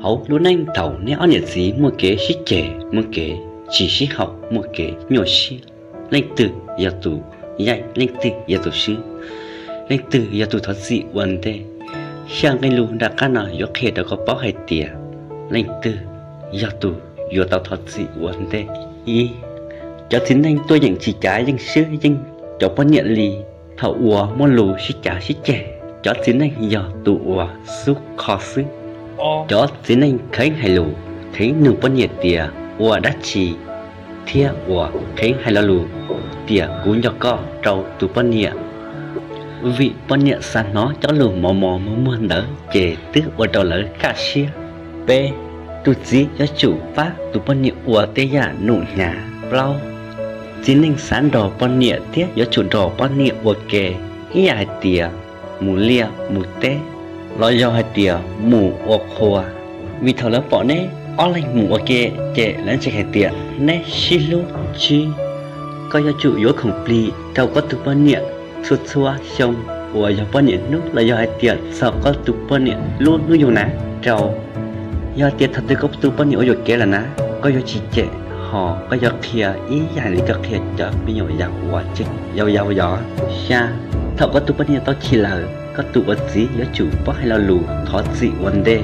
Hauv lub neej thaum neb ob niam txiv muaj kev sib ceg, muaj kev tsis sib haum, muaj kev nyuaj siab, leej twg yog tus yeej, leej twg yog tus swb, leej twg yog tus thov txim ua ntej? Xya nqe lus nram qab no yuav qhia rau koj paub hais tias leej twg yog tus yuav tau thov txim ua ntej. Ib, cov txiv neej tuaj yeem tsis cav yeej swb yeej cov poj niam li. Thaum uas muaj lus sib cav sib ceg, cov txiv neej yog tus uas xub kho xwb. Cov txiv neej kheev hais lus, kheev nug poj niam tias ua dab tsi, thiab uas kheev hais lo lus tias kuv nco koj rau tus poj niam. Vim poj niam xav hnov cov lus mos mos muag muag ntawd ces twb ua rau lawv kaj siab. Peb, tus txiv yuav tsum pab tus poj niam ua tej yam num hnyav. Plaub, txiv neej xav nrog poj niam thiab yuav tsum nrog poj niam ua ke, ib yam hais tias mus liaj mus teb, los yog hais tias mus ua qhua. Vim thaum lawv pom neb ob leeg mus ua ke ces lawv ntseeg hais tias neb sib hlub. Tsib, koj yuav tsum yuav khoom plig rau koj tus poj niam txhua txhua xyoo uas yog poj niam hnub los yog hais tias txog koj tus poj niam lub hnub yug na. Rau, yog tias thaum twg koj tus poj niam ua yuam kev lawm na, koj yuav tsis cem, ho koj yuav qhia ib yam li koj qhia cov me nyuam yaus uas tseem yau yau yog. Xya, thaum koj tus poj niam tau chim lawm, koj tus ua txiv yuav tsum paub hais lo lus thov txim ua ntej.